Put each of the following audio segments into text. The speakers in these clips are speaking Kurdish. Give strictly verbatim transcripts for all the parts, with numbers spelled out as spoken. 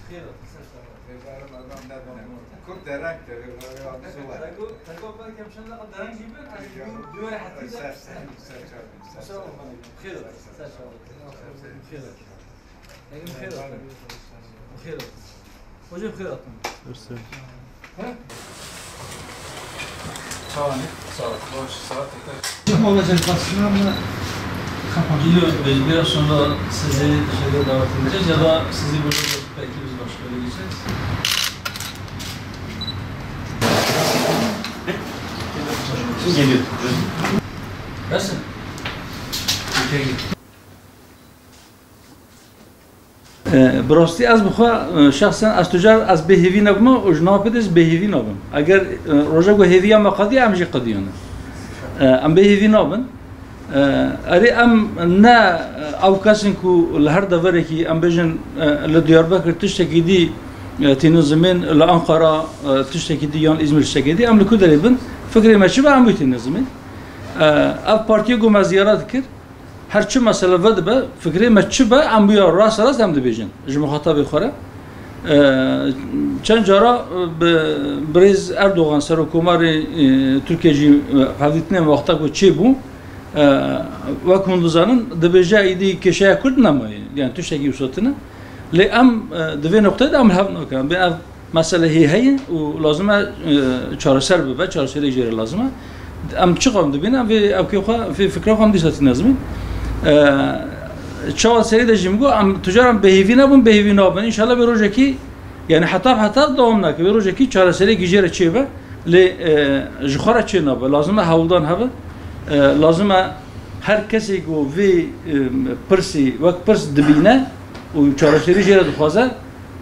Xêr olsun, ser çava. Rêzdarım, adam ne demek? Kurt dereng de, rêzdarım ne demek? Tego, tego belki hemşire de dereng gibi, hani bu duvar hatî de. Ser, ser, ser çava, ser çava. Xêr olsun, ser çava. Xêr olsun. Begim xêr olsun. Xêr olsun. Hocam xêr olsun. Mersi. He? Çawa ne? Sağ ol. Baş, saat yeter. Hocam, olacak basına mı kapanacak? Yok, biz biraz sonra sizi dışarıda davet edeceğiz ya da sizi burada bırakıp belki biz başka yere gideceğiz. Kim geliyor? Nasıl? Ülkeye git. E, bi rastî ez bi xwe, e, şexsen ez tu car ez bêhêvî nebim û ji nav pê de ez bêhêvî nabim. Eger, e, roja ku hêviya me qediya, em jî qediyane. E, em bêhêvî nabin. E, erê em ne, e, ew kesên ku li her deverekî, em bêjin, e, li Diyarbekir tiştekî dî, e, tînin zimên, li Ankara, e, tiştekî dî yan Îzmîr tiştekî dî, em li ku derê bin, fikrê me çi be, em wî tînin zimên. E, ev partiyê ku me ziyaret kir, her çi mesele vedibe, fikrê me çi be, em wî ya rast rast em dibêjin ji muxatabê xwe re. E, çend cara, e, bi birêz Erdogan, Serokkomarê, e, Tirkiye jî, e, hevdîtinên wexta ku çêbû, e, wek hûn dizanin, dibêje êdî kêşeya Kurd nemaye, yani tiştekî wisa tune. Lê em, e, di vê noqteyê de em li hev nakin. Em bên ev mesele hê heye û lazim e, e, çareser bibe, çareserî jê re lazim e. Em çi xam dibînin, em vê ewkê xwe, vê fikra xwe em dîsa tîne zimên. E, çawa serî de jî min got, em tu car em bêhêvî nebûn, bêhêvî nabin. Înşallah vê rojekî, yani heta bi heta dewam nake, vê rojekî çareseriyekî jê re çêbe. Lê, e, ji xwe re çê nabe. Lazim e hewldan hebe. E, lazim e her kesê ku vê, e, pirsî wek pirs dibîne û çareserî jê re dixwaze,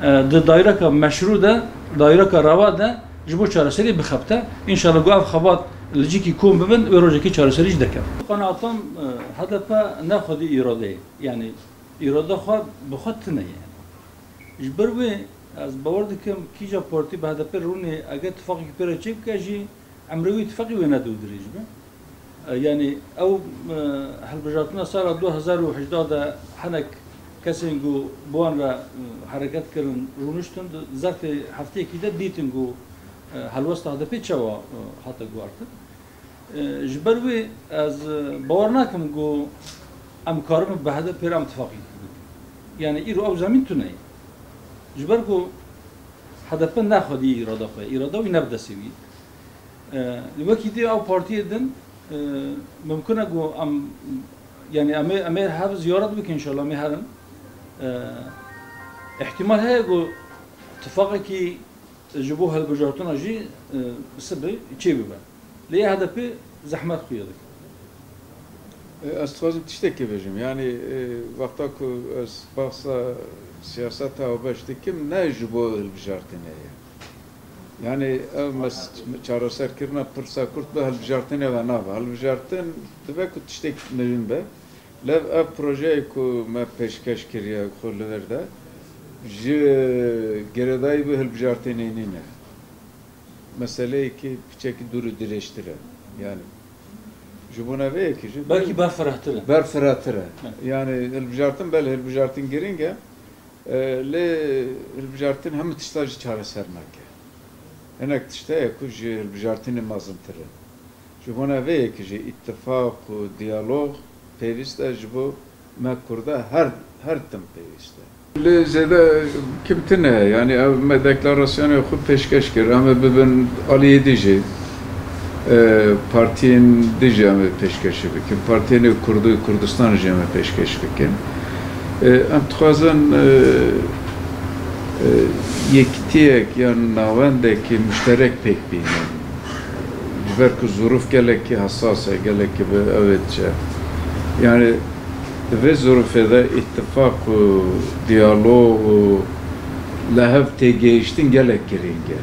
e, di dayreka meşrû de, dayreka reva de ji bo çareserî bixebite. Înşallah ku ev xebat li cîkî kom bibin, wê rojekî çareserî jî deke. Qenatam, e, H D P ne xwedî îrade ye. Yani îrada xwe bi xwe tune ye. Ji ber wê ez bawer dikim kîja partî bi H D P rûnê eger tifaqekî pê re çêbike jî emrê wî tifaqî wê ne dû dirêj be. E, yanî ew, e, hilbijartina sala du hezar û hejdeh de hinek kesên ku bi wan re, e, hereket kirin, rûniştin, di zerfê hefteyekî de dîtin ku, e, helwesta H D P çawa, e, hate guhartin. E, ji ber wê ez, e, bawer nakim ku em karibin bi H D P re em tifaqî bikin. Yanî îro ew zemîn tune ye. Ji ber ku H D P ne xwedî îrada xwe, îrada wî ne bi destê wî. E, wekî dî ew partiyê din, e, mimkun e ku em, yanî em ê, em ê hev ziyaret bikin înşallah, em ê herin. E, îhtîmal heye ku tifaqekî ji bo hilbijartina jî, e, sibe çê bibe. Lê H D P zehmet xuya dike. E, ez dixwazim tiştekê bêjim. Yanî, e, wexta ku ez behsa siyaseta Habeş dikim, ne ji bo hilbijartinê ye. Yanî, ev mes-, çareserkirina pirsa Kurd bi hilbijartinê ve nabe. Hilbijartin dibe ku tiştek mezin be. Lev ev projeyê ku me pêşkeş kiriye xwe li vir de, ji girêdayî bi hilbijartinê nîne. Meseleyekî piçekî dûr û dirêjtir e. Yani, ji bona vê yekê jî belkî berfirehtir e. Berfirehtir e. Evet. Yani, hilbijartin, belê hilbijartin girîng e. E, lê hilbijartin hemû tişta jî çareser nake. Hinek tişt heye ku ji hilbijartinê mezintir in. Ji bona vê yekê jî îtifaq û diyalog pêwîst e, ji bo me Kurda her, her tim pêwîst e. Lê zêde kim tune ye, yanî ev me deklarasyonê xwe pêşkeş kir, em ê bibin aliyê dî jî, e, partiyên dî jî em ê pêşkêşî bikin, partiyên Kurd û Kurdistan jî em ê pêşkêş bikin. E, em dixwazin, e, e, yekitiyek yan navendekî muşterek pêk bînin. Ji ber ku zûrûf gelekî hesas e, gelekî bi ev ê diçe. Yani di vê zûrûfê de îtifaq û diyalog û li hev têgihiştin gelek girîng e.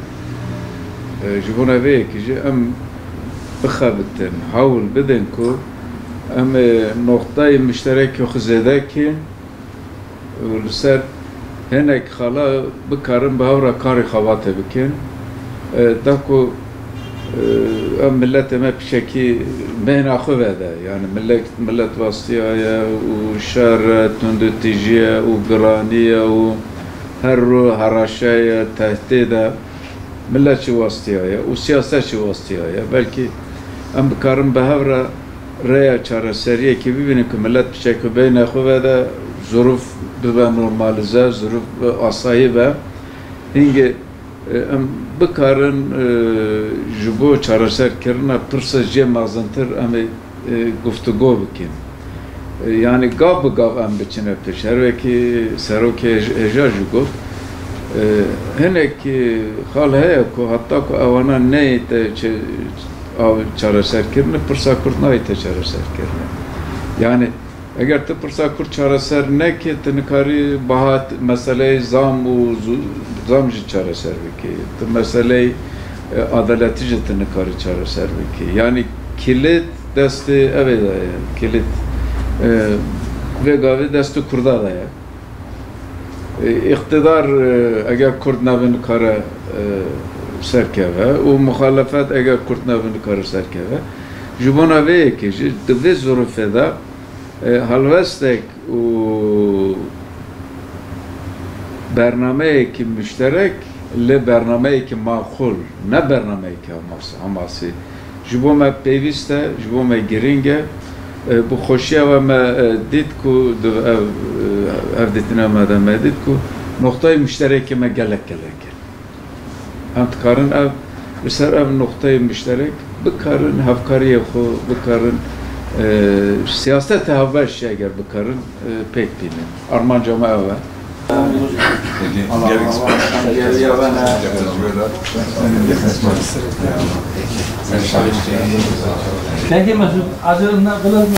E, ji bona vê yekê jî em bixebitin, hewl bidin ku em ê noqtayê muşterekê xwe zêde kîn û li ser hinek xala bikarin bi hev re karê xebatê bikin. E, da ku, e, em miletê me piçekî bêhna xwe vede. Yani millet, millet vastiyaye û şer e, tundûtîjî ye û giranî ye û Her ro haraşe ye, tehdê de millet jî westiyaye û siyaset jî westiyaye. Belkî em bikarin bi hev re rêya çareseriyekê bibînin ku millet piçekî beyne xwe ve de zirûf bibe normalize, zirûf asayî be. Hingê, e, em bikarin, e, ji bo çareserkirina pirsa jê mezintir em ê, e, guftûgo bikin. E, yanî gav bi gav em biçine pêş. Her wekî serokê hêj-, hêja jî got, e, hinek, e, xal heye ku heta ku ewana neyê te çe-, av-, çareserkirin, pirsa Kurd nayê te çareserkirin. Yanî eger tu pirsa Kurd çareser neke, tu nikarî bahat meseleyê zam û zu-, zam jî çareser bikî. Tu meseleyê, e, adaletî jî tu nikarî çareser bikî. Yanî kilit destê evê de ye. Kilit, e, vê gavê destê Kurda de ye. E, îqtidar, e, eger Kurd nebe nikare, e, serkeve û muxalefet eger Kurd nebe nikare serkeve. Ji bona vê yekê jî di vê zirûfê de, e, helwestek û bernameyekî muşterek, lê bernameyekî maqûl, ne bernameyekî Hamas, Hamasî. Ji bo me pêwîst e, ji bo me girîng e. E, bi xweşiya we me, e, dît ku di ev, e, hevdîtina me de me dît ku noqteyê muşterekê me gelek gelek e. Em dikarin ev, li ser ev noqteyê muşterek bikarin hevkariyê xwe, bikarin, e, siyaseta hevbeş eger bikarin, e, pêk bînin. Armanca me ev e. Gelek spas. Peki Mesut, hazırında kılalım.